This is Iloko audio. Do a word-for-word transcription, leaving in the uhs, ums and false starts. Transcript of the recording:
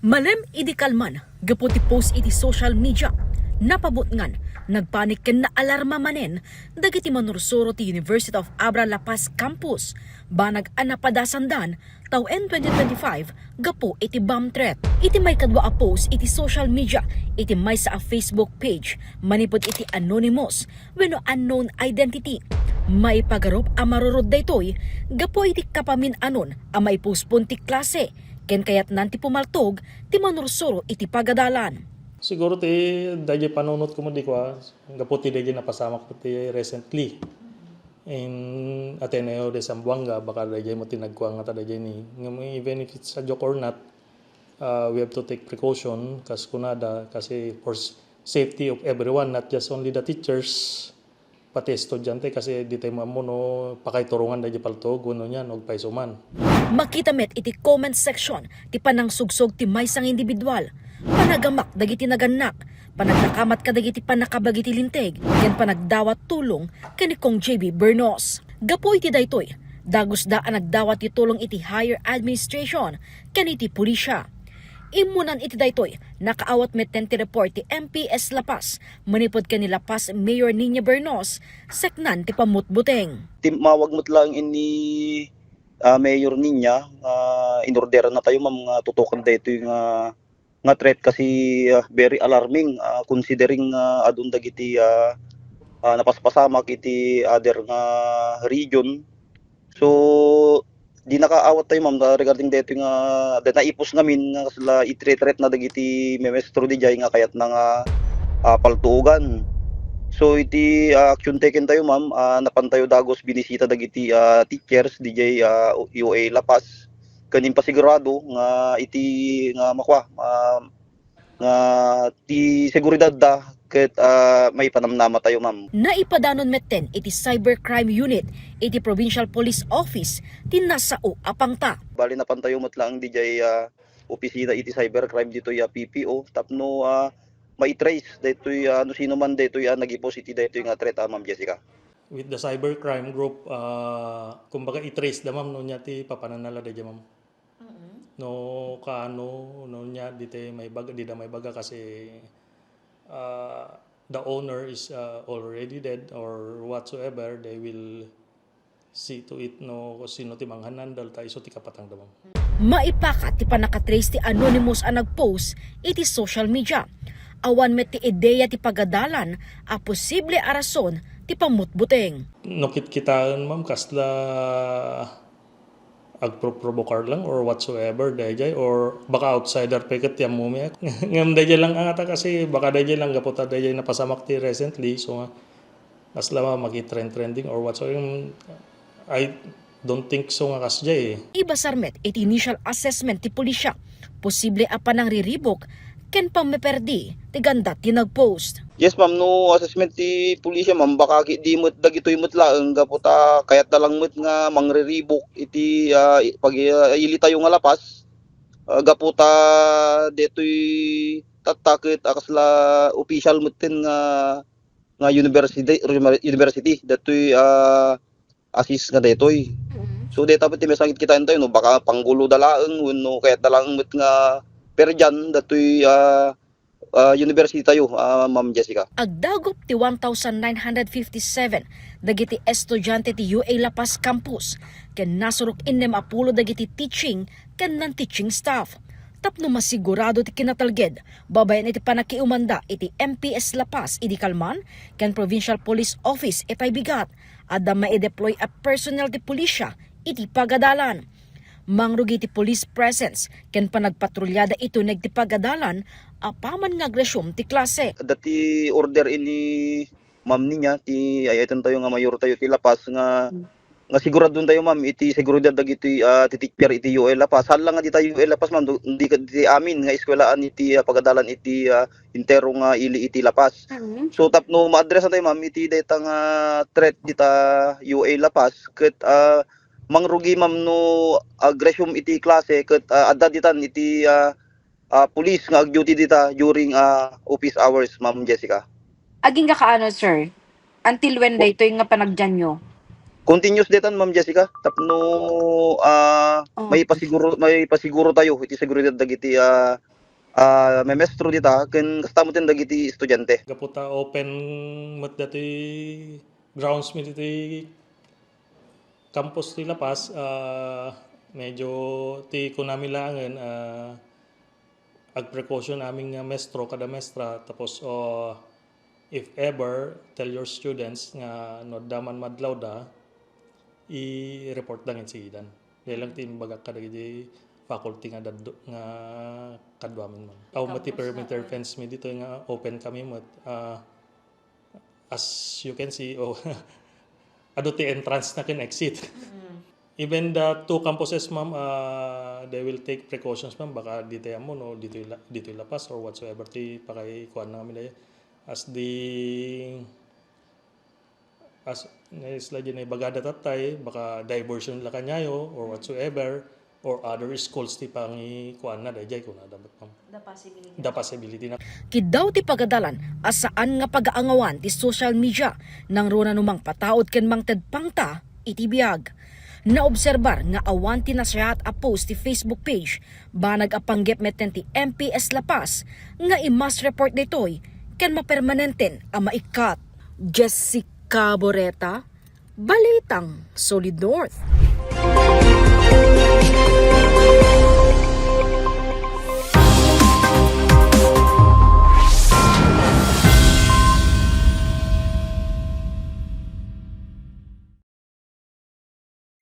Malem idi kalman, gapu ti post iti social media, napabutngan, nagpanik ken naalarma manen dagiti manursuro ti University of Abra La Paz Campus, banag a napadasandan tawen twenty twenty-five gapu iti bomb threat. Iti maikadua a post iti social media, iti maysa a Facebook page, manipud iti anonymous wenno unknown identity. Maipagarup a marurod daytoy gapu iti kapamin-anon a maipospon ti klase ken kayatnan ti pumaltog ti manursuro iti pagadalan. Siguro ti dayjay panunot ko met di kua, gapu ti dayjay napasamak ti recently in Ateneo de Zamboanga, baka dayjay met ti nagkua nga ta dayjay ni, ngem even if it's a joke or not, uh, we have to take precaution, kas kunada, kasi for s-, safety of everyone, not just only the teachers, pati estudiante, kasi di tayo maammo no pakaiturungan dayjay paltog wenno niyan, o payso man. Makita met iti comment section ti panangsugsog ti maysa nga individual, panagamak dagiti nagannak, panagdakamat kadagiti pannakabagi ti linteg, ken panagdawat tulong ken ni Cong J B Bernos. Gapu iti daytoy, dagusda a nagdawat ti tulong iti higher administration ken iti pulisya. Immunan iti daytoy, nakaawat metten ti report ti M P S La Paz manipud ken ni La Paz Mayor Niña Bernos, seknan ti pammutbuteng. Timmawag met laeng ni, ah, Mayor Niña, ah, inorderan na tayo, ma'am, nga tutukan daytoy nga, nga threat kasi, ah, very alarming, ah, considering, ah, adun dagiti, ah, ah, napaspasamak iti other nga region. So, di nakaawat tayo, ma'am, regarding daytoy nga, da naipos ngamin nga kasla itre-threat na dagiti memestro dijay nga kayatna nga, ah, paltuogan. So, iti, ah, action taken tayo, ma'am, ah, napan tayo dagus binisita dagiti, ah, teachers dijay, ah, U A La Paz. Ken impasigurado nga iti nga makua, ah, nga ti seguridadda ket, ah, maipanamnama tayo, ma'am. Naipadanon metten iti Cybercrime Unit iti Provincial Police Office ti nasao a pangta. Bali, napan tayo met laeng dijay, ah, opisina iti cybercrime ditoy, ah, P P O tapno, ah, mai-trace daytoy, ah, no sino man daytoy, ah, nagipos iti daytoy nga threat, ah, Ma'am Jessica. With the cybercrime group, ah, kumbaga, i-trace da, ma'am, no, nia ti papananala dayjay, ma'am. Mm. No, kaano, no, nia, di te maibaga, di da maibaga kasi, ah, the owner is, ah, already dead or whatsoever, they will see to it, no, kung sino ti manghanandal, ta isu ti kapatangda, ma'am. Maipakat ti pannakatrace ti anonymous a nagpost iti social media. Awan met ti ideya ti pagadalan a posible a rason ti pammutbuteng. No kitkitaen, ma'am, kasla agproprovokar lang or whatsoever dayjay, or baka outsider pay ket ti ammomi. Ngem dayjay lang angata kasi baka dayjay lang gapu ta dayjay napasamak ti recently, so nga, kasla ma-, maki-trend-trending or whatsoever. I don't think so nga kasjay, eh. Ibasar met iti initial assessment ti pulisya, posible a panangriribuk ken pammaperdi ti ganda ti nagpost. Yes, ma'am, no assessment ti pulisya, ma'am, baka ki-, di met dagitoy met laeng gapu ta kayatda lang met nga mangriribuk iti, ah, i-, pag, ah, ili tayo nga La Paz, ah, gapu ta detoy tatta ket a kasla official metten nga, nga university, university, detoy, ah, assist nga detoy. Mm. So, deta met ti masangit kitaen tayo, no, baka pangguloda laeng wenno kayatda laeng met nga perdian datoy, ah, ah, university tayo, ah, Ma'am Jessica. Agdagup ti one thousand nine hundred fifty-seven dagiti estudiante ti U A La Paz Campus ken nasurok innem a pulo dagiti teaching ken non-teaching staff. Tapno masigurado ti kinatalged, babaen iti panakiumanda iti M P S La Paz idi kalman ken Provincial Police Office itay bigat, adda maideploy a personnel ti pulisya iti pagadalan. Mangrugi ti police presence ken panagpatrulyada ituneg ti pagadalan apaman nga agresyum ti klase. Adda ti order idi Ma'am Niña, ti ay-ayaten tayo nga mayor tayo ti La Paz nga, hmm, nga siguradon tayo, ma'am, iti seguridad dagiti, ah, ti teacher iti U A La Paz. Saan lang nga dita U A La Paz, ma'am, do-, di ka, di amin nga eskwelahan iti, ah, pagadalan iti, ah, entero nga ili iti La Paz. Mm. So, tapno ma-address tayo, ma'am, iti dayta nga threat dita U A La Paz, ket, ah, mangrugi, ma'am, no agresyum iti klase, ket, ah, adda ditan iti, ah, ah, pulis nga ag-duty dita during, ah, office hours, Ma'am Jessica. Agingga kaano, sir? Until when daytoy nga panagdianyo? Continuous ditan, Ma'am Jessica. Tapno, ah, oh, maipasiguro, maipasiguro tayo iti seguridad dagiti, ah, ah, memestro dita ken kasta met dagiti estudiante. Gapu ta open met datoy grounds mi ditoy campus ti La Paz, ah, medyo ti kunami laengen, ah, agprecaution amin nga mestro kada mestra, tapos, oh, if ever, tell your students nga no adda man madlawda, i-report da ngin sidan. Dahil lang ti imbagak kadagiti faculty nga daddo, nga kaduamin man. Aw, mati perimeter fence mi ditoy nga open kami met, ah, as you can see, oh, adu ti entrance na ken exit. Even the two campuses, ma'am, ah, they will take precautions, ma'am. Baka ditoy ammo, no, ditoy La-, ditoy La Paz or whatsoever ti pakay kuan na kami dahil. As the, as, na isla dyan ay bagada tatay, baka diversion la kanyayo or whatsoever, or other schools ti pangikuan na dayjay, kuna dapat, ma'am. The possibility. The possibility na. Kiddaw ti pagadalan a saan nga pagaangawan ti social media nangruna no mangpataud ken mangted pangta iti biag. Naobserbar nga awan ti nasayaat a post ti Facebook page, banag a panggep metten ti M P S La Paz nga i-mass report daytoy ken mapermanenten a maikkat. Jessica Boreta, Balitang Solid North.